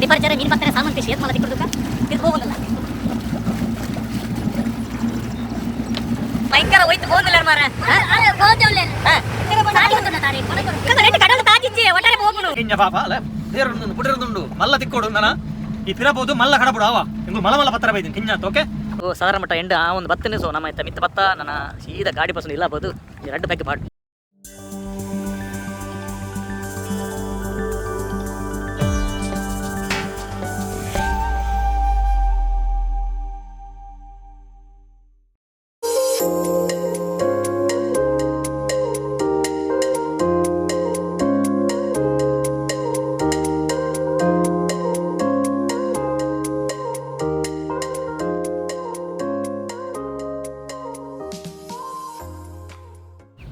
Departure ಮೀನು ಪತ್ತಾರೆ ಸಾಮಾನು fish ಏತ್ ಮಲ್ಲ ತಿಕ್ಕುಡುಕ ತಿರ್ಗ ಹೋಗುದಿಲ್ಲ. ಭಯಂಕರ ಹೋಯ್ತು ಹೋಗುದಿಲ್ಲ ಮಾರ. ಕಡಲು ತಾಜಿಚ್ಚಿ ಒಟ್ಟಾರೆ ಹೋಗುನು. ಕಿಂಜ ಪಾಪ ಅಲ್ಲ ದೇರುಂಡು ಪುಟಿರುಂಡು ಮಲ್ಲ ತಿಕ್ಕೋಡು ನನ ಈ ಪಿರಬಹುದು ಮಲ್ಲ ಕಡಬುಡು ಅವ ಇಂಗು ಮಲ ಮಲ್ಲ ಪತ್ತರ ಬೈದಿನ ಕಿಂಜಾತ್ ಓಕೆ. ಓ ಸಾಧಾರಣ ಮಟ್ಟ ಎಂಡ್ ಆ ಒಂದು ಬತ್ತನೆ. ಸೊ ನಮ್ಮ ಮಿತ್ತ ಬತ್ತ ನನ್ನ ಸೀದಾ ಗಾಡಿ ಪಸಂದ್ ಇಲ್ಲ ಬೋದು ಎರಡು ಪ್ಯಾಕ್ ಪಾಡು.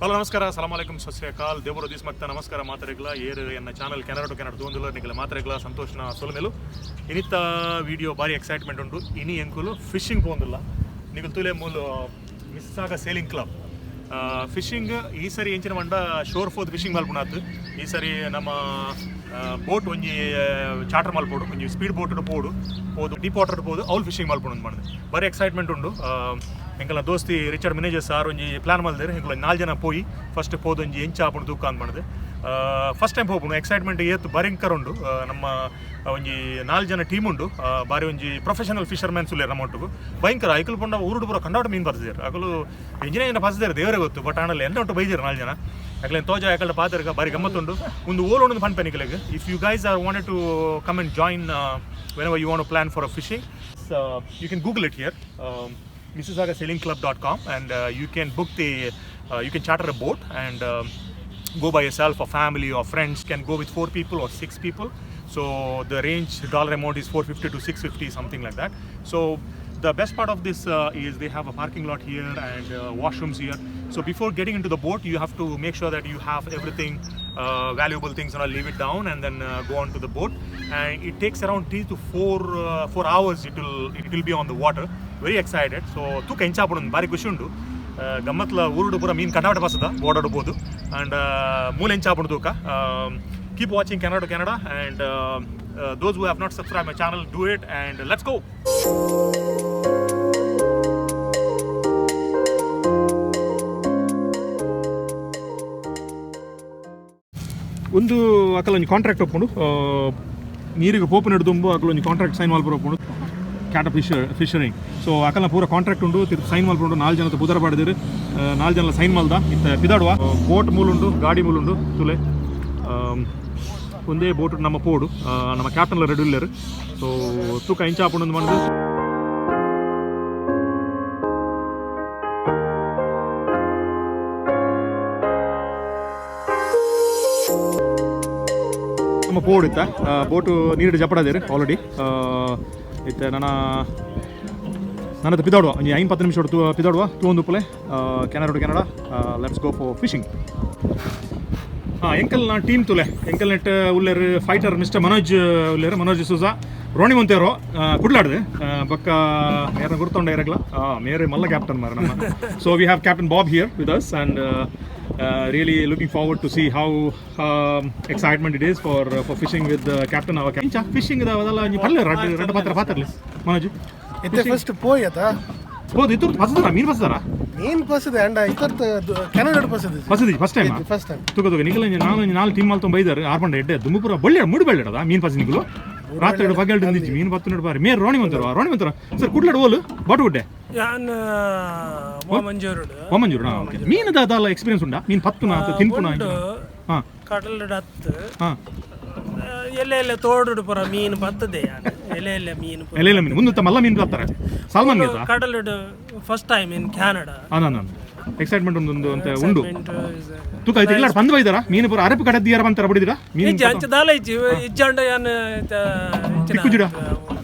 ಹಲೋ, ನಮಸ್ಕಾರ, ಸಲಾಮ್ ಅಲೈಕುಮ್, ಸತ್ ಶ್ರೀ ಅಕಾಲ್, ದೇವರು these ಮಕ್ತ ನಮಸ್ಕಾರ ಮಾತಾಡಗ್ಲ. ಏರು ಎನ್ನ channel Canara to Canada ತೂಂದುಲ ನಿಗಲ ಮಾತಾಡಗ್ಲ ಸಂತೋಷನ ಸೊಲಮೆಲು. ಇನಿತ್ತ ವಿಡಿಯೋ ಭಾರಿ ಎಕ್ಸೈಟ್ಮೆಂಟ್ ಉಂಟು. ಇನಿ ಎಂಕುಲು ಫಿಶಿಂಗ್ ಪೋಂದುಲ್ಲ. ನಿಗಲ್ ತೂಲೆ ಮೂಲು Mississauga sailing club fishing. ಈ ಸರಿ ಎಂಚಿನ ಮಂಡ ಶೋರ್ ಫೋದ್ ಫಿಶಿಂಗ್ ಮಲ್ಪುನಾತ್. ಈ ಸರಿ ನಮ್ಮ ಬೋಟ್ ಒಂಜಿ ಚಾರ್ಟರ್ ಮಲ್ಪೋಡು, ಒಂಜಿ ಸ್ಪೀಡ್ ಬೋಟ್ ಪೋಡು ಪೋದು ಡೀಪ್ ವಾಟರ್ ಪೋದು ಅವ್ಲು ಫಿಶಿಂಗ್ ಮಲ್ಪುಂಡು ಮಾಡಿದೆ. ಭಾರಿ ಎಕ್ಸೈಟ್ಮೆಂಟ್ ಉಂಡು. ಎಂಕಲ್ನ ದೋಸ್ತಿ Richard manager sir ಒಂಜಿ ಪ್ಲಾನ್ ಮಲ್ದೇರು. ಎಂಕುಲು ನಾಲ್ ಜನ ಪೋಯಿ ಫಸ್ಟ್ ಪೋದು ಒಂಜಿ ಎಂಚ ಆಪುಂಡು ತೂಕ ಅಂದ್ ಮಾಡಿದೆ. ಫಸ್ಟ್ ಟೈಮ್ ಹೋಪುಂಡು, ಎಕ್ಸೈಟ್ಮೆಂಟ್ ಏತ್ ಭಯಂಕರ ಉಂಡು. ನಮ್ಮ ಒಂಜಿ ನಾಲ್ ಜನ ಟೀಮ್ ಉಂಡು. ಬಾರಿ ಒಂಜಿ ಪ್ರೊಫೆಷನಲ್ ಫಿಶರ್ಮ್ಯಾನ್ಸ್ ಉಲ್ಲೇರು ನಮ್ಮ ಒಟ್ಟುಗು. ಭಯಂಕರ ಐಕಲ್ ಪಂಡ ಊರುಡು ಪೂರ ಕಂಡಾಟ ಮೀನು ಬರ್ತಿದ್ದಾರೆ. ಅಕಲು ಇಂಜಿನಿಯರ್ ಪಸ್ದೇರು, ದೇವರೇ ಗೊತ್ತು. ಬಟ್ ಆಂಡಲ ಎನ್ನ ಒಟ್ಟು ಬೈದಿರು ನಾಲ್ ಜನ. ಅಕ್ಲೆ ತೋಜ ಯಾಕಂಡ ಪಾತೆರ್ಗ ಬಾರಿ ಗಮ್ಮತ್ತುಂಡು. ಒಂದು ಓಲ್ ಉಂಡು ಪನ್ಪೆ ನಿಕಲೆಗ್. If you guys are wanted to come and join, whenever you want plan for a fishing, you can Google it here, MississaugaSailingClub.com, and you can book the you can charter a boat and go by yourself or family or friends. Can go with four people or six people. So the range dollar amount is 450 to 650, something like that. So the best part of this is they have a parking lot here and washrooms here. So before getting into the boat, you have to make sure that you have everything, valuable things, and all, leave it down and then go on to the boat. And it takes around 3 to 4 hours. It will be on the water. Very excited. So ತೂಕ ಎಂಚಾಪುಡು ಬಾರಿ ಖುಷಿ ಉಂಡು. ಗಮ್ಮತ್ಲ ಊರುಡು ಪೂರ ಮೀನು ಕಂಡಾಟ ಬಸದ ಓಡಾಡ್ಬೋದು and ಮೂಲ ಎಂಚಾಪುಂಡು ತೂಕ. Keep watching Canada to Canada, and those who have not subscribe my channel, do it, and let's go. ಒಂದು ಅಕಲ ಒಂಜಿ ಕಾಂಟ್ರಾಕ್ಟ್ ಒಪ್ಪುಂಡು. ನೀರಿಗೆ ಪೋಪು ನೆಡ್ದುಂಬು ಅಕಲ ಒಂಜಿ ಕಾಂಟ್ರಾಕ್ಟ್ ಸೈನ್ ಮಲ್ಪುರ ಒಪ್ಪುಂಡು, ಕ್ಯಾಟ ಫಿಶರಿಂಗ್. ಸೊ ಅಕಲ್ನ ಪೂರ ಕಾಂಟ್ರಾಕ್ಟ್ ಉಂಡು, ತಿರ್ತು ಸೈನ್ ಮಲ್ಪುಂಡು. ನಾಲ್ ಜನತ ಪುದರ ಪಾಡಿದಿರು, ನಾಲ್ ಜನ ಸೈನ್ ಮಲ್ದ ಇತ್ತ ಪಿದಾಡುವ. ಬೋಟ್ ಮೂಲುಂಡು, ಗಾಡಿ ಮೂಲುಂಡು ತುಲೆ. ಒಂದೇ ಬೋಟ್ ನಮ್ಮ ಪೋಡು. ನಮ್ಮ ಕ್ಯಾಪ್ಟನ್ ರೆಡಿ ಉಲ್ಲೇರು. ಸೊ ತೂಕ ಇಂಚಾಪುಂಡು ಬಂದು. ನಮ್ಮ ಪೋಡು ಇತ್ತ ಬೋಟು ನೀರು ಜಪಡದೇರು ಆಲ್ರೆಡಿ ಇತ್ತ. ನನ್ನ ನನ್ನದು ಪಿದಾಡುವ ಒಂಜಿ ಐನ್ ಪತ್ತು ನಿಮಿಷ ತೂ ಪಿದಾಡುವ ತೂ ಒಂದು Phule. Canada to Canada, let's go for fishing. ಹಾಂ, ಎಂಕಲ್ ನಾ ಟೀಮ್ ತುಲೆ. ಎಂಕಲ್ ನೆಟ್ ಉಲ್ಲೇರು ಫೈಟರ್ ಮಿಸ್ಟರ್ ಮನೋಜ್ ಉಲ್ಲೇರು, ಮನೋಜ್ ಸುಸಾ ರೋಣಿ ಮುಂತೇರೋ ಕುಡ್ಲಾಡ್ದು ಬೊಕ್ಕ ಮೇರ ಗುರ್ತೊಂಡ ಇರಗ್ಲ ಮೇರೆ ಮಲ್ಲ ಕ್ಯಾಪ್ಟನ್ ಮಾರ ನಮ್ಮ. So we have Captain Bob here with us, and really looking forward to see how excitement it is for fishing with captain. ಅವ ಇಂಚ ಫಿಶಿಂಗ್ ಅದೆಲ್ಲ ಒಂಜಿ ಪರ್ಲೆ ರಡ್ಡ್ ರಡ್ಡ್ ಪಾತ್ರ ಪಾತ್ರಲಿ ಮನೋಜ್. ಇತ್ತೆ ಫಸ್ಟ್ ಪೋಯ್ ಅತ. ಹೌದು, ಇತ್ತು ಪಸದಾರ ಮೀನು ಪಸದಾರ. ಮೀನ್ ಪಸದೆ ಅಂಡ ಇತ್ತರ್ತ Canada ಪಸದೆ. ಪಸದಿ first time? First time. ತೂಕ ತೂಕ ನಿಕಲ ನಾನು ಒಂಜಿ ನಾಲ್ ಟೀಮ್ ಮಲ್ತೊಂದು ಬೈದಾರೆ. ಆರ್ಪಂಡ ಎಡ್ಡೆ ದುಂಬುಪುರ ಬಳ್ಳಿ ಮೂಡು ಬಳ್ಳಿಡದ ಮೀನು ಪಸಿ ನಿಕುಲು ರಾತ್ರಿ ಪಗಲ್ಡು ನಿಂದಿಚ್ಚಿ ಮೀನು ಪತ್ತು ನೋಡು ಬಾರಿ. ಮೇರ್ ರೋಣಿ ಮಂತಾರ, ರೋಣಿ ಮಂತಾರ ಸರ್. ಕುಡ್ಲಡ್ ಓಲು ಬಾಟು ಗುಡ್ಡೆ? ಯಾನ್ ವಾಮಂಜೂರುಡು. ವಾಮಂಜೂರು, ಓಕೆ. ಮೀನು ದಾಲ ಎಕ್ಸ್ಪೀರಿಯನ್ಸ್ ಉಂಡಾ? ಮೀನು ಪತ್ತುನ ಅಥವಾ ತಿನ್ಪುನ? ಉಂಡು. ಹಾಂ. ಕಡಲುಡು ಅತ್ತು. ಹಾಂ. ಎಲ್ಲೆ ಎಲ್ಲೆ ತೋಡುಡು ಪೂರ ಮೀನು ಬರ್ತದೆ ಯಾನ್ ಎಲೆ ಎಲೆ ಮೀನು ಪೂರ. ಎಲೆ ಮೀನು ಮುಂದೆ ಮಲ್ಲ ಮೀನು ಬರ್ತಾರೆ salmon ಗೇತಾ. ಕಡಲುಡು first time in Canada. ಹಾಂ, ನಾನು ಎಕ್ಸೈಟ್ಮೆಂಟ್ ಒಂದು ಅಂತ ಉಂಡು. Excitement is, ತೂಕ ಐತೆ ಇಲ್ಲ ಪಂದ್ ಬೈದಾರ ಮೀನು ಪೂರ ಅರಪು ಕಡದಿಯಾರ ಬಂತಾರ ಬಿಡಿದಿರಾ ಮೀನು? ಇಜ್ಜಿ, ಅಂಚ ದಾಲ ಇಜ್ಜಿ. ಇಜ್ಜಾಂಡ ಯಾನ್ ತಿಕ್ಕುಜಿಡ?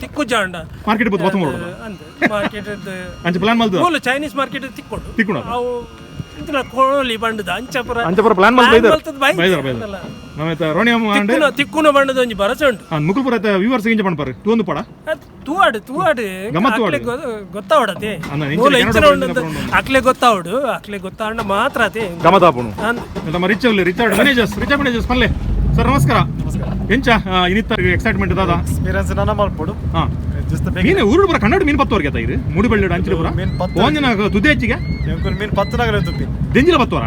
ತಿಕ್ಕುಜಾಂಡ. ಮಾರ್ಕೆಟ್ ಬೋದು ಬತ್ತಂಗೋಡು. ಅಂದ್ ಮಾರ್ಕೆಟ್. ಅಂಚ ಪ್ಲಾನ್ ಮಲ್ದು. ಮೂಲು ಚೈನೀಸ್ ಮಾರ್ಕೆಟ್ ತಿಕ್ಕೊಂಡು. ತಿಕ್ಕುಂಡು. ಅವು ಇಂಚಿನ ಕೋಳಿ ಬಂಡದ ಅಂಚ ಪೂರ. ಅಂಚ ಪೂರ ಪ್ಲಾನ್ ಮಲ್ದು ಬೈದಾರ. ಮಲ್ತದ್ ಬೈದಾರ. ಬೈದಾರ ಬೈದಾರ. ನಾವೈತ ರೋಣಿ ಅಮ್ಮ ಅಂಡೆ. ತಿಕ್ಕುನ ತಿಕ್ಕುನ ಬಣ್ಣದ ಒಂಜಿ ಭರಸೆ ಉಂಟು. ಹಾಂ, ಮುಕುಲ್ಪುರ ವ್ಯೂವರ್ಸ್ ಗಿಂಜ ಪಣ್ಪಾರು ತೂಂದು ಪಡ. ಅದ್ ತೂವಾಡು ತೂವಾಡು. ಗಮ್ಮತ್ತು. ಅಕ್ಲೆ ಗೊತ್ತಾವಡತೆ. ಅನ್ನ ಇಂಚಿನ ಮೂಲ ಕೆನಡಾ ಇಂಚಿನ ಬಂಡಿನ ಉಂಡು. ಪುರ. ಅಕ್ಲೆ ಗೊತ್ತಾವಡು, ಅಕ್ಲೆ ಗೊತ್ತಾಂಡ ಮಾತ್ರ ಅದೇ. ಗಮತಾಪುಣು. ಅಂದ್. ನಮ್ಮ rich Richard managers, Richard managers ಪಲ್ಲೆ. ಸರ್. Sir ನಮಸ್ಕಾರ. ಎಂಚ ಇನ್ನಿತ್ತ ಎಕ್ಸೈಟ್ಮೆಂಟ್ ದಾದ? ಎಕ್ಸ್ಪೀರಿಯನ್ಸ್ ನನ್ನ ಮಲ್ಪೊಡು. ಹಾ. ಜಸ್ಟ್. ಮೀನು ಊರು ಪೂರ ಕನ್ನಡ ಮೀನು ಪತ್ತುವರೆಗೆ ಇರು ಮೂಡುಬೆಳ್ಳಿ ಅಂಚಿನ ಪೂರ. ಮೀನ್ ಪತ್ತು. ಒಂದಿನ ತುದೆ ಹೆಚ್ಚಿಗೆ. ಎಂಕುಲು ಮೀನ್ ಪತ್ತನಾಗಲೇ ತುಪ್ಪಿ. ದೆಂಜಿಲ ಪತ್ತುವರ?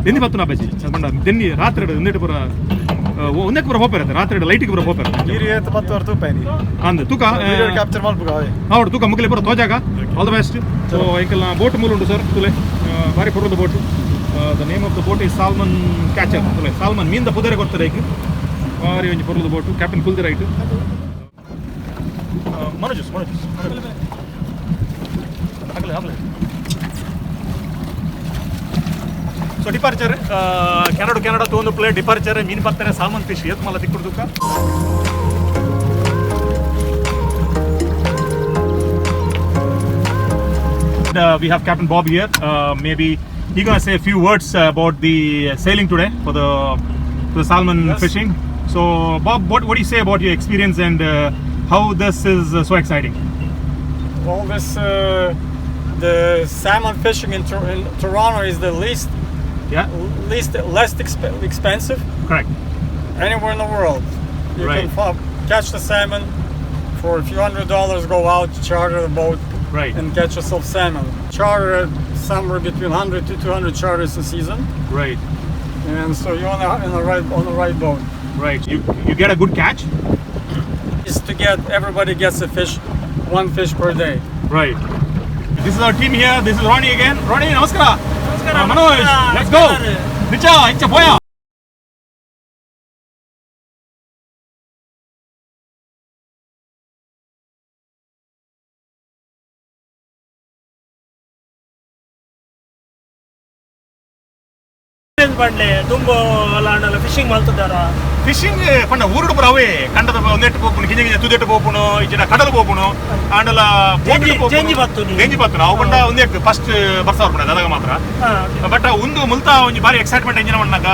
ದೆಂಜಿ ಪತ್ತುನ ಬಜ್ಜಿ ಪಂಡ ದೆನ್ನಿ ರಾತ್ರಿ ಒಂದೆಟ್ಟು ಪೂರ ಒಂದಕ್ಕೆ ಪೂರ ಹೋಗ್ತಾರೆ, ರಾತ್ರಿ ಲೈಟಿಗೆ ಪೂರ ಹೋಗ್ತಾರೆ. ನೀರು ಏತ್ ಪತ್ತು ತೂಪಾಯಿ. ಅಂದ್ ತೂಕ. ವಿಡಿಯೋ ಕ್ಯಾಪ್ಚರ್ ಮಲ್ಪುಗ ಅವೇ. ಹೌದು, ತೂಕ ಮುಗಲಿ ಪೂರ ತೋಜಾಗ. All the best. So ಎಂಕಲ್ನ boat ಮೂಲ ಉಂಟು ಸರ್, ತುಲೆ ಬಾರಿ ಪೊರ್ಲದ boat. The name of the boat is Salmon Catcher. ತುಲೆ salmon ಮೀನ್ದ ಪುದರೆ ಕೊಡ್ತಾರೆ ಐಕ್. ಬಾರಿ ಒಂಜಿ ಪೊರ್ಲದ ಬೋಟ್. ಕ್ಯಾಪ್ಟನ್ ಕುಲ್ದಿ ರೈಟ್. ಮನೋಜ್ ಮನೋಜ್ ಆಗಲಿ ಆಗಲಿ. So departure Canada Canada ತಗೊಂಡು ಪ್ಲೇ ಡಿಪಾರ್ಚರ್. ಮೀನು ಬರ್ತಾರೆ ಸಾಲ್ಮನ್ ಫಿಶ್ ಏತ್ ಮಲ್ಲ ತಿಕ್ಕುಡ್ದುಕ್ಕ. We have Captain Bob here. Maybe he gonna say a few words about the sailing today for the salmon fishing. So, Bob, what do you say about your experience and how this is so exciting? Well, this the salmon fishing in Toronto is the least least less expensive Correct. Anywhere in the world. You can catch the salmon for a few $100s. Go out, charter the boat, and catch yourself salmon. Charter somewhere between 100 to 200 charters a season, and so you're on the, in the right on the right boat. Right. You get a good catch. Is to get everybody gets a fish, one fish per day. Right. This is our team here. This is Ronnie again. Ronnie, ನಮಸ್ಕಾರ. ನಮಸ್ಕಾರ. Manoj, let's go. Richa, ಇಂಚ ಪೋಯ. ಪಂಡ್ಲೆ ದುಂಬು ಅಲ್ಲ fishing ಮಲ್ತದಾರ? Fishing ಪಂಡ ಊರುಡು ಪುರ ಅವೇ ಕಂಡದ ಒಂದೆಟ್ಟು ಪೋಪುನು, ಗಿಂಜ ಗಿಂಜ ತುದೆಟ್ಟು ಪೋಪುನು, ಇಜ್ಜಿಡ ಕಡಲು ಪೋಪುನು, ಆಂಡಲ ಬೋಟ್. ಜೇಂಜಿ ಪತ್ತುನಿ. ಜೇಂಜಿ ಪತ್ತುನು ಅವು ಪಂಡ ಒಂದೇ ಫಸ್ಟ್ ಬರ್ಸ ಬರ್ಪುಣ ಅದಾಗ ಮಾತ್ರ. ಬಟ್ ಒಂದು ಮುಲ್ತ ಒಂಜಿ ಬಾರಿ ಎಕ್ಸೈಟ್ಮೆಂಟ್ ಎಂಜಿನ ಮಣ್ಣಾಗ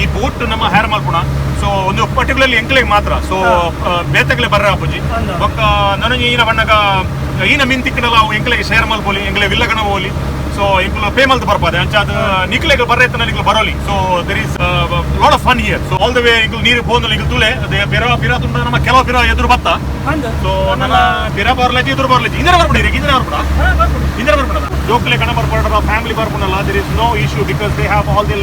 ಈ ಬೋಟ್ ನಮ್ಮ ಹೈರ್ ಮಲ್ಪುಣ. ಸೊ ಒಂದು ಪರ್ಟಿಕ್ಯುಲರ್ಲಿ ಎಂಕ್ಲೆಗ್ ಮಾತ್ರ. ಸೊ ಬೇತಗ್ಲೆ ಬರ್ರ ಅಪ್ಪುಜಿ. ಅಂದ. ಬೊಕ್ಕ ನನಗೆ ಈನ ಬಣ್ಣಗ ಈನ ಮೀನ್ ತಿಕ್ಕನಲ್ಲ, ಅವು ಎಂಕ್ಲೆಗೆ ಶೇರ್ ಮಲ್ಪೊಲಿ, ಎಂಕ್ಲೆ ವಿಲ್ಲಗನ ಹೋಲಿ. ಸೊ ಎಂಕುಲು ಪೇ ಮಲ್ತ್ ಬರ್ಪಾದೆ. ಅಂಚ ಅದು ನಿಕ್ಲೆಗ್ ಬರ್ರೆ ನಿಕ್ಲು Baroli. So there is lot of fun here. So all the way ಎಂಕುಲು ನೀರು ಪೋಂದು ಎಂಕುಲು ತೂಲೆ ಅದೇ ಬಿರ ಬಿರ ತುಂಡ ನಮ್ಮ ಕೆಲವು ಬಿರ ಎದುರು ಬತ್ತ. ಸೊ ನನ್ನ ಬಿರ ಬರ್ಲಜಿ ಎದುರು ಬರ್ಲಜಿ ಇಂದ್ರ ಬರ್ಬಿಡಿ, ಇಂದ್ರ ಬರ್ಬಿಡ, ಇಂದ್ರ ಬರ್ಬಿಡ. ಜೋಕ್ಲೆ ಕಣ ಬರ್ಪಡ, family ಬರ್ಪುನಲ್ಲ, there is no issue because they have all the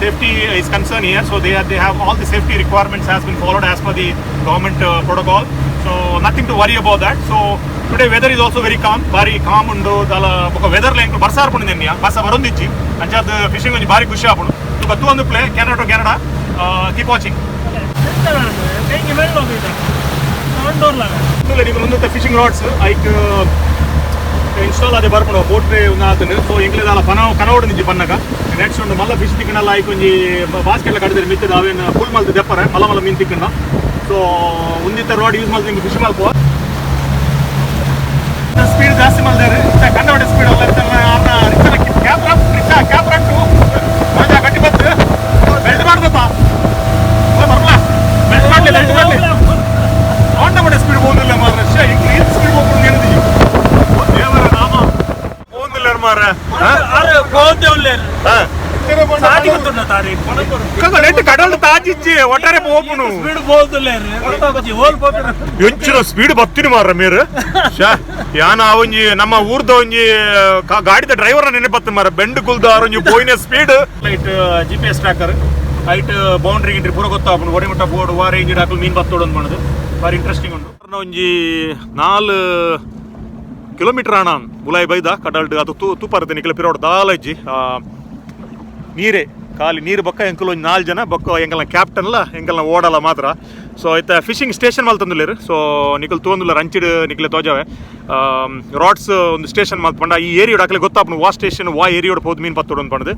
safety is concern here. So they have all the safety requirements has been followed as per the government protocol, so nothing to worry about that. So today weather is also very calm. ಬಾರಿ com ಉಂಡು ದಾಲ. ಬೊಕ weather ಎಂಕುಲು ಬರ್ಸ ಆರ್ಪುಂಡು ನಿನ್ನೆ, ಬರ್ಸ ಬರೊಂದಿಚ್ಚಿ. ಅಂಚಾದ್ fishing ಒಂಜಿ ಬಾರಿ ಖುಷಿ ಆಪುಂಡು. ತುಕ ತೂವೊಂದು play Canada to Canada. Keep watching. ಬೆಂಕಿ ಮೆಲ್ಲ ಹೋಗಿದ್ದ ತಗೊಂಡೋರ್ಲಾಗ. ನಿಮಗೆ ಫಿಶಿಂಗ್ ರಾಡ್ಸ್ ಐಕ್ ಇನ್ಸ್ಟಾಲ್ ಅದೇ ಬರ್ಪುಂಡು ಬೋಟ್ ಒಂದು ಆತನು. ಸೊ ಎಂಕ್ಲೆ ದಾಲ ಪನ ಕನವಡು ನಿಂಜಿ ಪನ್ನಗ ನೆಕ್ಸ್ಟ್ ಉಂಡು ಮಲ್ಲ ಫಿಶ್ ತಿಕ್ಕಂಡಲ್ಲ ಐಕ್ ಒಂಜಿ ಬಾಸ್ಕೆಟ್ ಕಡಿದ್ರೆ ಮಿತ್ತದ ಅವೇನು ಫುಲ್ ಮಲ್ತ್ ದೆಪ್ಪರೆ ಮಲ್ಲ ಮಲ್ಲ ಮೀನು ತಿಕ್ಕಂಡ. ಸೊ ಒಂದಿತ್ತ ರಾಡ್ ಯೂಸ್ ಮಲ್ತು ನಿಂಗೆ ಫಿಶ್ ಮಲ್ಪುವ. ಸ್ಪೀಡ್ ಜಾಸ್ತಿ ಮಲ್ದಾರೆ ಕಂಡಪಟ್ಟೆ ಸ್ಪೀಡ್ ಅಲ್ಲ. ಕ್ಯಾಪ್ರಾ ರಿಕ್ಷಾ ಕ್ಯಾಪ್ರಾ ಟು ಮಜಾ ಗಟ್ಟಿ ಬತ್ತು. ಬೆಲ್ಟ್ ಮಾಡ್ದಪ್ಪ ಬರ್ಲ, ಬೆಲ್ಟ್ ಮಾಡ್ಲಿ, ಬೆಲ್ಟ್ ಮಾಡ್ಲಿ. ಕಾಂಡಪಟ್ಟೆ ಸ್ಪೀಡ್ ಹೋಗಿಲ್ಲ ಮಾರ್ರೆ. ಶ್ಯೆ, ಇಂಕ್ ಏನ್ ಸ್ಪೀಡ್ ಹೋಗ್ಕೊಂಡು ಏನದಿಜಿ ದೇವರ ನಾಮ ಹೋಗಿಲ್ಲ ಮಾರ್ರೆ. ಆರು ಹೋದೆ ಉಲ್ಲೇರು ಸಾಟಿ ಗೊತ್ತುಂಡ ತಾರಿ. ನೆಟ್ ಕಡಲ್ ತಾಜಿಜ್ಜಿ ಒಟ್ಟಾರೆ ಪೋಪುನು. ಸ್ಪೀಡ್ ಬೋದುಲ್ಲೇರು ಹೋಲ್ ಪೋಪಿನ. ಎಂಚಿನ ಸ್ಪೀಡ್ ಬತ್ತೀನಿ ಮಾರ್ರೆ ಮೇರು. ಶ್ಯಾ, ಯಾನ ಒಂಜಿ ನಮ್ಮ ಊರ್ದ ಒಂಜಿ ಗಾಡಿದ ಡ್ರೈವರ್ ನೆನಪತ್ತು ಮಾರ, ಬೆಂಡ್ ಕುಲ್ದಾರ ಒಂಜಿ ಪೋಯಿನ speed. Light GPS tracker height boundary ಗಿಂಡ್ರಿ ಪೂರ ಗೊತ್ತಾಪುಂಡು. ಒಡೆ ಮುಟ್ಟ ಬೋರ್ಡ್ ವಾ ರೇಂಜ್ ಹಾಕಲು ಮೀನ್ ಬತ್ತೋಡು ಅಂದ್ ಮಾಡೋದು ಬಾರಿ ಇಂಟ್ರೆಸ್ಟಿಂಗ್ ಉಂಟು. ಒಂಜಿ 4 ಕಿಲೋಮೀಟರ್ ಆಣ ಉಲಾಯಿ ಬೈದ ಕಡಲ್ಡ್ ಅದು ತೂ ತೂಪಾರತೆ ನಿಕ್ಲೆ ಪಿರೋಡ್ ದಾಲ ಇಜ್ಜಿ. ನೀರೇ ಖಾಲಿ ನೀರು. ಬೊಕ್ಕ ಎಂಕುಲು ಒಂಜಿ ನಾಲ್ ಜನ, ಬೊಕ್ಕ ಎಂಕಲ್ನ ಕ್ಯಾಪ್ಟನ್ಲ ಎಂಕಲ್ನ ಓಡಲ್ಲ ಮಾತ್ರ. ಸೊ ಐತ ಫಿಶಿಂಗ್ ಸ್ಟೇಷನ್ ಮಲ್ತಂದುಲ್ಲೇರು. ಸೊ ನಿಕಲ್ ತೂವೊಂದುಲ್ಲ ರಂಚಿಡ್ ನಿಕ್ಲೆ ತೋಜಾವೆ ರಾಡ್ಸ್ ಒಂದು ಸ್ಟೇಷನ್ ಮಲ್ಪಂಡ. ಈ ಏರಿಯೋಡ್ ಅಕ್ಲೆ ಗೊತ್ತಾಪುಂಡು ವಾ ಸ್ಟೇಷನ್ ವಾ ಏರಿಯೋಡ್ ಪೋದು ಮೀನು ಪತ್ತೋಡು ಅಂದ್.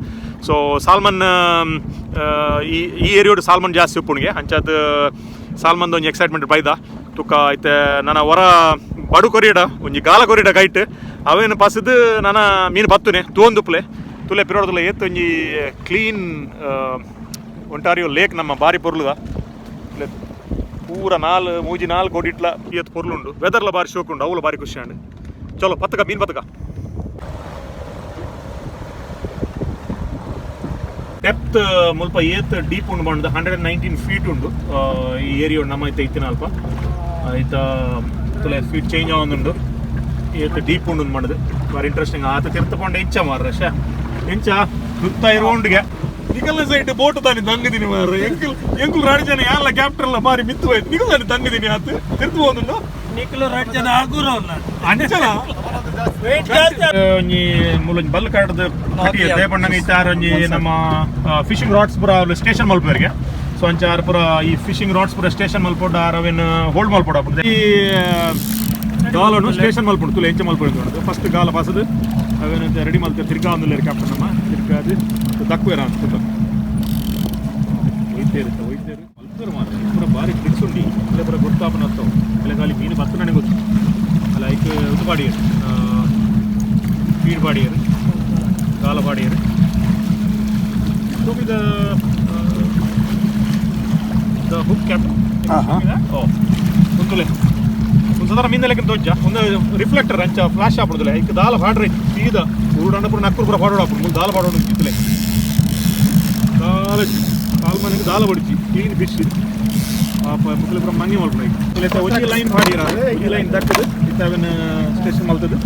ಸೊ ಸಾಲ್ಮನ್ ಈ ಈ ಏರಿಯೋಡ್ ಸಾಲ್ಮನ್ ಜಾಸ್ತಿ ಉಪ್ಪುಣಿಗೆ. ಅಂಚಾದ್ ಸಾಲ್ಮನ್ ಒಂಜಿ ಎಕ್ಸೈಟ್ಮೆಂಟ್ ಬೈದ. ತುಕ್ಕ ಐತೆ ನನ್ನ ಹೊರ ಬಡು ಕೊರಿಯಡ ಒಂಜಿ ಗಾಲ ಕೊರಿಯಡ ಕೈಟ್ ಅವೇನು ಪಸದು ನನ್ನ ಮೀನು ಪತ್ತುನೆ ತೂವೊಂದುಪ್ಲೆ ತುಲೆ ಪಿರೋಡದಲ್ಲ. ಏತ್ ಒಂಜಿ clean Ontario lake ನಮ್ಮ ಬಾರಿ ಪೊರ್ಲುದ. ಪೂರ ನಾಲ್ ಮೂಜಿ ನಾಲ್ ಕೋಡಿಟ್ಲ ಏತ್ ಪೊರ್ಲುಂಡು. ವೆದರ್ಲ ಬಾರಿ ಶೋಕ್ ಉಂಡು, ಅವುಲ ಬಾರಿ ಖುಷಿ ಅಂಡ್. ಚಲೋ ಪತ್ತಕ ಮೀನ್ ಪತ್ತಕ. Depth ಮುಲ್ಪ ಏತ್ ಡೀಪ್ ಉಂಡು ಬಂದು 119 ಫೀಟ್ ಉಂಡು ಈ ಏರಿಯಾ ನಮ್ಮ ಐತೆ ಇತ್ತಿನ ಅಲ್ಪ ಐತ ತುಲೆ ಫೀಟ್ ಚೇಂಜ್ ಆವೊಂದುಂಡು ಏತ್ ಡೀಪ್ ಉಂಡು ಮಾಡಿದ್ ಬಾರಿ ಇಂಟ್ರೆಸ್ಟಿಂಗ್ ಆತ ತಿರ್ತಕೊಂಡೆ ಇಂಚ ಮಾರ್ರೆ ಶಾ ಇಂಚ ಸುತ್ತ ಇರುವಂಡಿಗೆ ನಿಕಲ್ನ ಸೈಡ್ ಬೋಟ್ ತಾನಿ ತಂಗಿದ್ದೀನಿ ಮಾರ್ರೆ ಎಂಕುಲ್ ಎಂಕುಲ್ ರಾಡಿ ಜನ ಯಾಲ್ಲ ಕ್ಯಾಪ್ಟನ್ ಬಾರಿ ಮಿತ್ತು ಹೋಯ್ತು ನಿಕಲ್ ತಾನಿ ತಂಗಿದ್ದೀನಿ ಆತ ತಿರ್ತು ಹೋದುಂಡು ನಿಕ್ಲು ರಡ್ಡ್ ಜನ ಆಗುರಲ್ಲ ಅಂಚನ ವೇಟ್ ಜಾಸ್ತಿ ಒಂಜಿ ಮೂಲೊಂಜಿ ಬಲ್ಲ್ ಕಡ್ದ್ ಕಟಿಯೆ ಪಂಡಂಗ ಇತ್ತಾರ ಒಂಜಿ ನಮ್ಮ ಫಿಶಿಂಗ್ ರಾಡ್ಸ್ ಪೂರ ಸ್ಟೇಷನ್ ಮಲ್ಪುವೆರ್ಗೆ. ಸೊ ಅಂಚ ಆರ್ ಪೂರ ಈ ಫಿಶಿಂಗ್ ರಾಡ್ಸ್ ಪೂರ ಸ್ಟೇಷನ್ ಮಲ್ಪೊಡು ಆರ್ ಅವೆನ್ ಹೋಲ್ಡ್ ಮಲ್ಪೊಡು ಅಪ್ಪುಂಡು. ಈ ಗಾಲನು ಸ್ಟೇಷನ್ ಮಲ್ಪುಂಡು ತುಲೆ ಎಂಚ ಮಲ್ಪುಂಡು ಫಸ್ಟ್ ಗಾಲ ಪಾಸದು ಅವೆನ್ ರೆಡಿ ಮಲ್ತೆ ತಿರ್ಗಾ ಒಂದುಲ್ಲೇರು ಕ್ಯಾಪ್ಟನ್ ನಮ್ಮ ತಿರ್ಗಾದು ದಕ್ಕುವೆರ ಅಂತ ಒಯ್ತೇರು ಒಯ್ತೇರು ಮಲ್ಪೇರು ಮಾತ್ರ ಪೂರ ಬಾರಿ ಟ್ರಿಕ್ಸ್ ಉಂಡಿ ಅಲ್ಲೇ ಪೂರ ಗೊತ್ತಾಪನ ಅತ್ತವು ಅಲ್ಲೇ ಖಾಲಿ ಮೀನು ಬತ್ತ ನನಗೆ ಗೊತ್ತು ಅಲ್ಲ ಐಕ್ ಇದು ಬಾಡಿಯರು ಫೀಡ್ ಬಾಡಿಯರು ಗಾಲ ಬಾಡಿಯರು. Show me the hook, captain. Oh, ಉಂತುಲೆ ಒಂದು ಸದಾರ ಮೀನ್ ಲೆಕ್ಕ ದೊಜ್ಜ ಒಂದು ರಿಫ್ಲೆಕ್ಟರ್ ಅಂಚ ಫ್ಲಾಶ್ ಆಪುಡುದಿಲ್ಲ ಐಕ್ ದಾಲ ಬಾಡ್ರೆ ಸೀದಾ ಊರು ಪೂರ ನಕ್ಕುರು ಪೂರ ಪಾಡೋಡು ಆಪುಡು ಮುಂದೆ ದಾಲ ಪಾಡೋಡು ಇತ್ತಲೆ ದಾಲ ಕಾಲ್ ಮನೆಗೆ ದಾಲ ಬಡಿಚಿ ಕ್ಲೀನ್ ಫಿಶ್ ಮುಕ್ಕಲು ಪೂರ ಮಂಗಿ ಮಲ್ಪುಂಡು ಐಕ್ ಒಂಜಿ ಲೈನ್ ಪಾಡಿರ ಈ ಲೈನ್ ದಕ್ಕದು ಇತ್ತ ಅವನ್ ಸ್ಟೇಷನ್ ಮಲ್ತದು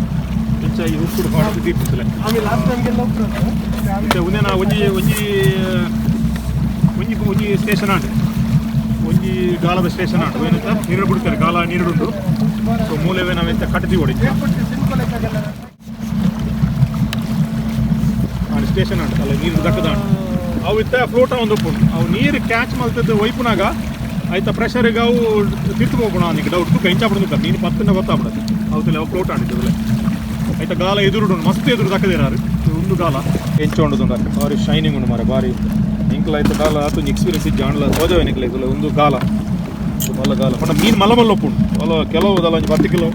ಇಂಚ ಈ ಹುಕ್ಕುಡು ಪಾಡೋದು ದೀಪುತ್ತಲೆ ಆಮೇಲೆ ಲಾಸ್ಟ್ ಟೈಮ್ಗೆಲ್ಲ ಇತ್ತೆ ಉಂದೆನ ಒಂಜಿ ಒಂಜಿ ಒಂಜಿ ಒಂಜಿ ಸ್ಟೇಷನ್ ಆಂಡ್ ಒಂಜಿ ಗಾಲದ ಸ್ಟೇಷನ್ ಆಂಡ್ ಏನಂತ ನೀರು ಬಿಡ್ತಾರೆ ಗಾಲ ನೀರುಂಡು. ಸೊ ಮೂಲವೇ ನಾವೆಂತ ಕಟ್ತೀವಿ ಹೊಡಿ and station and ಅಲ್ಲ ನೀರು ದಕ್ಕದ ಅವು ಇತ್ತ ಫ್ಲೋಟ್ ಒಂದು ಉಪ್ಪುಂಡು ಅವು ನೀರು ಕ್ಯಾಚ್ ಮಲ್ತದ್ದು ಒಯ್ಪುನಾಗ ಆಯ್ತಾ ಪ್ರೆಷರ್ಗೆ ಅವು ತಿರ್ತು ಹೋಗೋಣ ನಿಂಗೆ ಡೌಟ್ ತುಕ್ಕ ಇಂಚಾಪಡು ನೀನು ಪತ್ತನ ಗೊತ್ತಾಗ್ಬಿಡೋದು ಅವು ತಲೆ ಅವು ಫ್ಲೋಟ್ ಆಡಿದ್ದು ಆಯ್ತಾ ಗಾಲ ಎದುರುಡು ಮಸ್ತ್ ಎದುರು ದಕ್ಕದಿರಾರು ಒಂದು ಗಾಲ ಎಂಚ ಉಂಡು ಬಾರಿ ಶೈನಿಂಗ್ ಉಂಡು ಮಾರೆ ಬಾರಿ ಇಂಕ್ಲ ಆಯ್ತು ಗಾಲ ಆತು ಎಕ್ಸ್ಪೀರಿಯನ್ಸ್ ಇಜ್ಜಿ ಆಂಡ್ಲ ತೋಜವೆ ನಿಕ್ಲ ಇದುಲ ಒಂದು ಗಾಲ ಮಲ್ಲ ಗಾಲ ಪಂಡ ಮೀನು ಮಲ್ಲ ಮಲ್ಲ ಉಪ್ಪುಂಡು ಅಲ್ಲ ಕೆಲವು ದಲ್ಲ ಒಂಜಿ 10 ಕಿಲೋ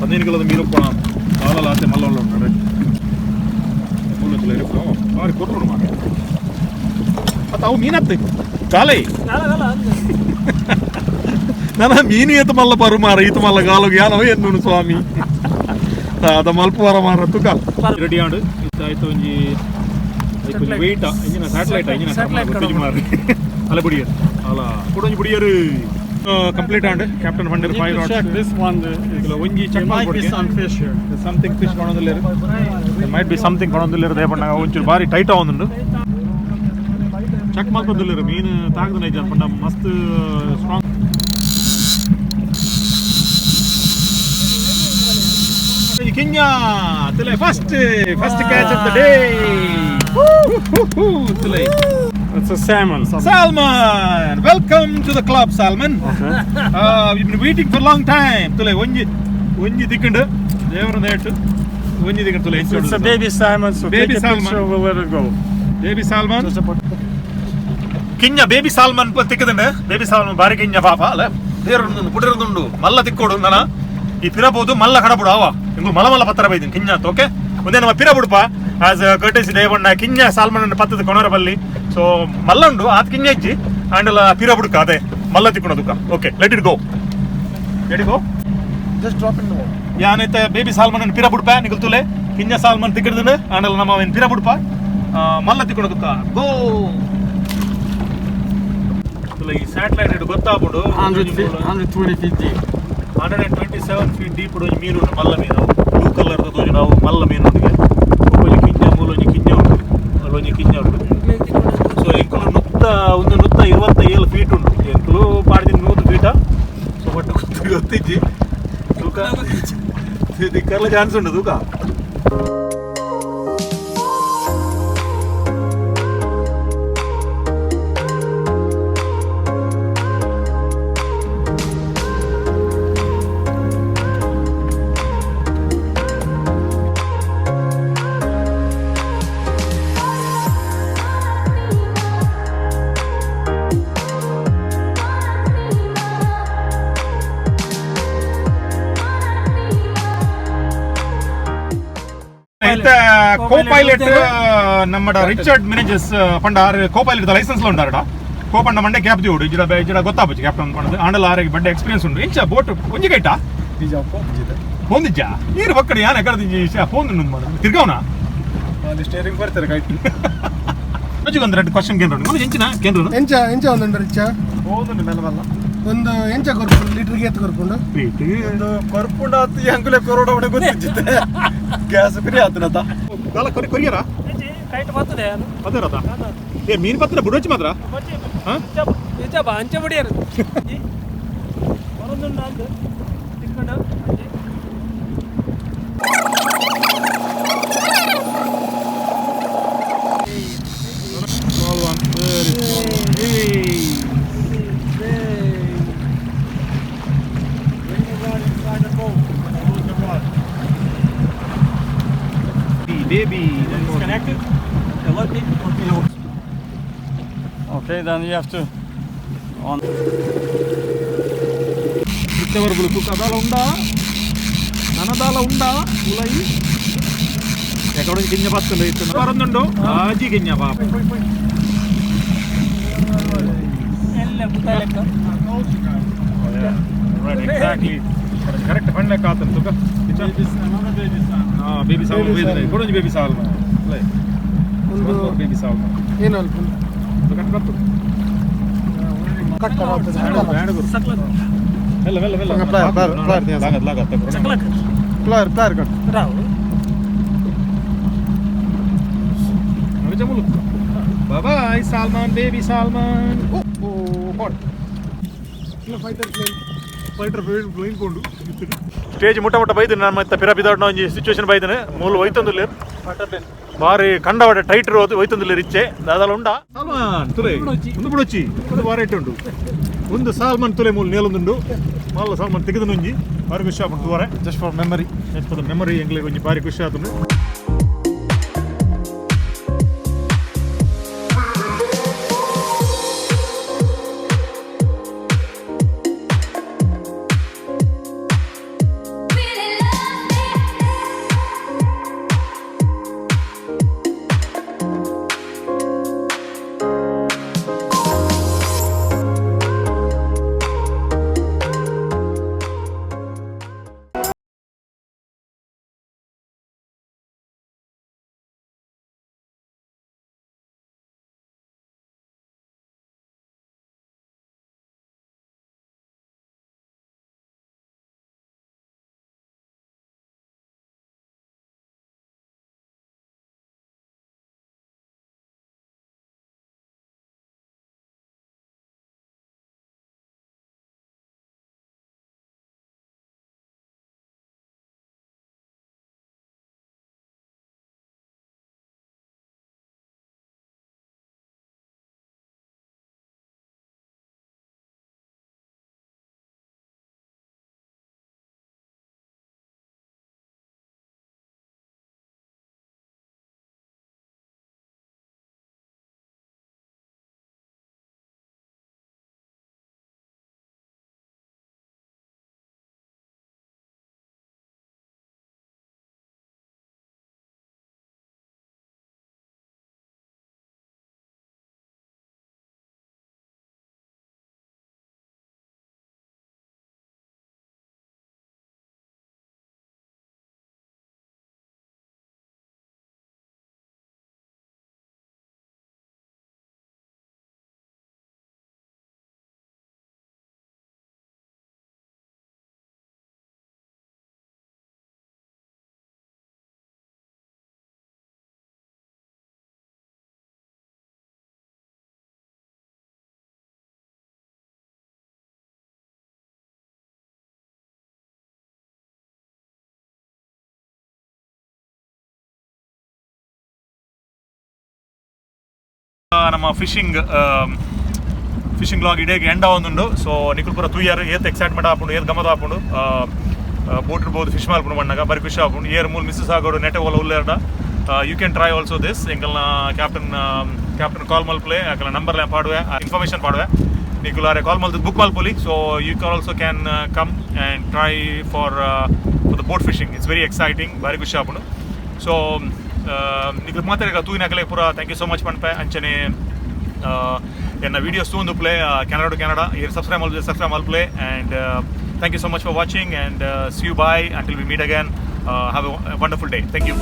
15 ಕಿಲೋದ ಮೀನು ಉಪ್ಪುಣ ಗಾಲಲ ಆತೆ ಮಲ್ಲ ಮಲ್ಲ ಉಂಟು ಮುಲ್ಲ ಇರುಪ್ಪು ಬಾರಿ ಕೊಟ್ಟರು ಮಾರೆ ಮತ್ತು ಅವು ಮೀನತ್ತೆ ಗಾಲೈ ನನ್ನ ಮೀನು ಏತ ಮಲ್ಲ ಪರು ಮಾರ ಈತ ಮಲ್ಲ ಗಾಲಗೆ ಯಾನವ ಎನ್ನುನು ಸ್ವಾಮಿ ಅದ ಮಲ್ಪುವರ ಮಾರ ತುಕ ರೆಡಿ ಆಂಡು ಇತ್ತ ಆಯ್ತು ಒಂಜಿ weight engine satellite engine ಮಾರ ಅಲ್ಲ ಬುಡಿಯರ್ ಅಲ್ಲ ಕುಡೊಂಜಿ ಬುಡಿಯರ್ complete and captain funder 5 rods. Check this one. ಒಂಜಿ There check might be some fish here. Something fish ಕಾಣೋದಿಲ್ಲ might be something ಕಾಣೋದಿಲ್ಲ ದೇಪಣ್ಣ ಒಂಚೂರು ಬಾರಿ ಟೈಟ್ ಆವೊಂದುಂಡು ಚೆಕ್ ಮಲ್ತೊಂದುಲ್ಲೆರ್ ಮೀನು ತಾಗದ ನೈಜ ಪಂಡ ಮಸ್ತ್ ಸ್ಟ್ರಾಂಗ್ ಕಿಂಜ ತುಲೆ first first catch of the day ತುಲೆ It's a salmon. Salmon! Welcome to the club, Salmon. We've been waiting for a long time. ತುಲೆ ಒಂಜಿ ಒಂಜಿ ದಿಕ್ಕಂಡು ದೇವರ ನೇಟು ಒಂಜಿ ದಿಕ್ಕಂಡು ತುಲೆ It's a baby salmon, so Baby take a salmon. picture, we'll let it go. Baby salmon. ಕಿಂಜ baby salmon ತಿಕ್ಕದಂಡೆ baby salmon ಬಾರಿ ಕಿಂಜ ಪಾಪ ಅಲ್ಲ ದೇವರೊಂದು ಪುಟಿರೊಂದುಂಡು ಮಲ್ಲ ತಿಕ್ಕೋಡು ನನ ಈ ಪಿರಬಹುದು ಮಲ್ಲ ಕಡಬುಡು ಅವ ಇಂಗು ಮಲ್ಲ ಮಲ್ಲ ಪತ್ತರ ಬೈದಿನಿ ಕಿಂಜ ಅಂತ ಓಕೆ ಒಂದೇ ನಮ್ಮ ಪಿರ ಬುಡುಪ ಆಸ್ ಕರ್ಟೆಸಿ ದೇವಣ್ಣ ಕಿಂಜ ಸಾಲ್ಮನ್ ಪತ್ತದ ಕೊನರ ಬಲ್ಲಿ ಸೊ ಮಲ್ಲ ಉಂಡು ಆತ ಕಿಂಜ ಇಜ್ಜಿ ಆಂಡಲ ಪಿರ ಬುಡುಕ ಅದೇ ಮಲ್ಲ ತಿಕ್ಕೊಣ ದುಕ್ಕ okay let it go let it go just drop in the water. ಯಾನೈತೆ baby salmon ಪಿರ ಬುಡುಪ ನಿಕಲ್ ತುಲೆ ಕಿಂಜ ಸಾಲ್ಮನ್ ತಿಕ್ಕಡ್ದು ಆಂಡಲ ನಮ್ಮ ಅವೇನು ಪಿರ ಬುಡುಪ ಮಲ್ಲ ತಿಕ್ಕೊಣ ದುಕ್ಕ ಗೋ ತುಲೆ ಈ satellite ಗೊತ್ತಾಗ್ಬಿಡು 120 feet deep. 127 feet deep ಒಂಜಿ ಮೀನು ಉಂಟು ಮಲ್ಲ ಮೀನು ಬ್ಲೂ ಕಲರ್ ತೋಜು ನಾವು ಮಲ್ಲ ಮೀನು ಉಂಟು ಒಂಜಿ ಕಿಂಜ ಮೂಲ ಒಂಜಿ ಕಿಂಜ ಉಂಟು ಅಲ್ಲೊಂಜಿ ಕಿಂಜ ಉಂಟು. ಸೊ ಎಂಕುಲು ನುತ್ತ ಒಂದು ನುತ್ತ 27 ಫೀಟ್ ಉಂಟು ಎಂಕುಲು ಪಾಡ್ದಿನ 100 ಫೀಟ ಸೊ ಬಟ್ ಗೊತ್ತಿಜ್ಜಿ ತೂಕ ದಿಕ್ಕರ್ಲ ಚಾನ್ಸ್ ಉಂಟು ತೂಕ. ಇತ್ತ ಕೋ ಪೈಲಟ್ ನಮ್ಮ ರಿಚರ್ಡ್ ಮಿನೇಜಸ್ ಪಂಡ ಆರ್ co pilot licence ಉಂಡಾರಡ ಕೋ ಪಂಡ ಮಂಡೆ ಕ್ಯಾಪ್ ದಿವಡು ಇಜಡ ಇಜಡ ಗೊತ್ತಾಪುಜಿ ಕ್ಯಾಪ್ಟನ್ ಪಂಡದು ಆಂಡಲ ಆರೆಗೆ ಬಡ್ಡೆ ಎಕ್ಸ್ಪೀರಿಯನ್ಸ್ ಉಂಡು ಇಂಚ ಬೋಟ್ ಒಂಜಿ ಗೈಟ ಫೋನ್ ಇಜ್ಜಾ ನೀರು ಬಕ್ಕಡಿ ಯಾನ ಕರೆದಿಜ್ಜಿ ಫೋನ್ ಉಂಡು ಮಾಡ ತಿರ್ಗವನ ಸ್ಟೇರಿಂಗ್ ಬರ್ತಾರೆ ಕೈಟ್. ಮನೋಜಿಗೆ ಒಂದು ಎರಡು ಕ್ವಶನ್ ಕೇಂದ್ರ. ಮನೋಜ್, ಎಂಚಿನ ಕೇಂದ್ರ? ಎಂಚ ಎಂಚ ಒಂದುಂಡು ರಿಚ್ಚ? ಹೋಗುದುಂಡು ಮೆಲ್ಲ ಮೆಲ್ಲ. ಒಂದು ಎಂಚ ಕೊರ್ಪುಂಡು? ಲೀಟರ್ಗೆ ಏತ್ ಕೊರ್ಪುಂಡು? ಒಂದು ಕೊರ್ಪುಂಡ ಆತು. ಅಂಕುಲೆ ಕೊರೋಡ ಗೊತ್ತಿದ್ದೆ, ಗ್ಯಾಸ್ ಫ್ರೀ ಆತನತ. ದಾಲ ಕೊರಿ ಕೊರಿಯರಾ? ಕೈಟ್ ಬರ್ತದೆ ಅದು. ಪದರತ ಏ ಮೀನು ಪತ್ರ ಬುಡೋಚಿ ಮಾತ್ರ. ಹಾ? ನಿಜ ಬಾ, ಅಂಚೆ ಬಡಿಯರು ಬರೊಂದುಂಡು ಅಂದ್ ತಿಕ್ಕೊಂಡು ಅಂಚೆ. Small one, very small one. Hey. Baby. Disconnected. Let me Okay, then you have to on. ಇತ್ತವರ್ಗುಲು ಕದಾಲ ಉಂಡಾ, ನನದಾಲ ಉಂಡಾ ಉಲೈ. ಎಕಡೆ ಗಿಂಜ ಬತ್ತುಂಡು ಇತ್ತು ಬರೊಂದುಂಡು ಆಜಿ ಗಿಂಜ ಪಾಪ. ಎಲ್ಲ ಬುತ್ತ ಲೆಕ್ಕ. Right, exactly. Correct. ಪಂಡ ಕಾತನ್ ತುಕ. Baby, another baby salmon. ಹಾ, ಬೇಬಿ ಸಾಲ್ ಬೇಬಿ ಕೊಡೊಂಜಿ ಬೇಬಿ ಸಾಲ್ ಲೈ. ಒಂದು ಬೇಬಿ ಸಾಲ್. ಏನು ಅಲ್ಪ? ಕಟ್ ಬತ್ತು. ಕಟ್ ಬ್ಯಾಡ ಗುರು. ಮೆಲ್ಲ ಮೆಲ್ಲ ಮೆಲ್ಲ. Plier, plier, plier. ಲಾಗತ್ ಲಾಗತ್. ಚಕ್ಲಕ್. Plier, plier cut. Rao. Bye bye salmon, baby salmon. Oh hot. Fighter plane. Fighter plane ಕೊಂಡು ಸ್ಟೇಜ್ ಮುಟ್ಟ ಮುಟ್ಟ ಬೈದಿನ. ನಮ್ಮ ಇತ್ತ ಪಿರ ಬಿದಾಡ್ನ ಒಂಜಿ ಸಿಚುವೇಶನ್ ಬೈದಿನ. ಮೂಲು ಒಯ್ತೊಂದುಲ್ಲೇರ್ ಬಾರಿ ಕಂಡವಾಡೆ ಟೈಟ್ ಒಯ್ತೊಂದುಲ್ಲೇರ್. ಇಚ್ಚೆ ದಾದಾಲ ಉಂಡಾ ಸಾಲ್ಮನ್ ತುಲೆ? ಒಂದು ಬುಡೊಚ್ಚಿ, ಒಂದು ಬಾರಿ ಉಂಡು. ಒಂದು ಸಾಲ್ಮನ್ ತುಲೆ ಮೂಲು ನೇಲೊಂದುಂಡು. ಮಲ್ಲ ಸಾಲ್ಮನ್ ತೆಗೆದು ಒಂಜಿ ಬಾರಿ ಖುಷಿ ಆಪುಂಡು ತೂವರೆ. Just for memory. Just for the memory. ಎಂಗ್ಲಿಗೆ ಒಂಜಿ ಬಾರಿ ಖುಷಿ ಆತುಂಡು. Really love me. ನಮ್ಮ fishing fishing vlog ಇಡೀ ಎಂಡ್ ಆವೊಂದುಂಡು. ಸೊ ನಿಕುಲ್ ಪೂರ ತೂಯರ್ ಏತ್ ಎಕ್ಸೈಟ್ಮೆಂಟ್ ಆಪುಂಡು, ಏತ್ ಗಮದ ಆಪುಂಡು. ಬೋಟ್ ಇರ್ಬೋದು, ಫಿಶ್ ಮಲ್ಪುಂಡು ಮಣ್ಣಾಗ ಬರಿ ಖುಷಿ ಆಪುಂಡು. ಏರ್ ಮೂಲು ಮಿಸ್ಸಸ್ ಆಗೋಡು ನೆಟೆ ಓಲ ಉಲ್ಲೇರ್ಡ, you can try also this. ಎಂಕಲ್ನ captain captain ಕಾಲ್ ಮಲ್ಪಲೆ. ಅಕಲ್ನ ನಂಬರ್ ಪಾಡುವೆ, ಇನ್ಫಾರ್ಮೇಷನ್ ಪಾಡುವೆ. ನಿಕುಲ್ ಆರೆ ಕಾಲ್ ಮಲ್ತು ಬುಕ್ ಮಲ್ಪೊಲಿ. So you can also can come and try for the boat fishing. It's very exciting. ಬಾರಿ ಖುಷಿ ಆಪುಂಡು. ಸೊ ನಿಕುಲ್ ಮಾತಾಡ ತೂಯಿನಕಲೆ ಪೂರ thank you so much ಪನ್ಪೆ. ಅಂಚನೆ ಎನ್ನ ವೀಡಿಯೋಸ್ ತೂಂದು play Canada to Canada ಈರ್ ಸಬ್ಸ್ಕ್ರೈಬ್ ಮಲ್ಪಲೆ, ಸಬ್ಸ್ಕ್ರೈಬ್ ಮಲ್ಪಲೆ. And thank you so much for watching and see you, bye, until we meet again. Have a wonderful day. Thank you.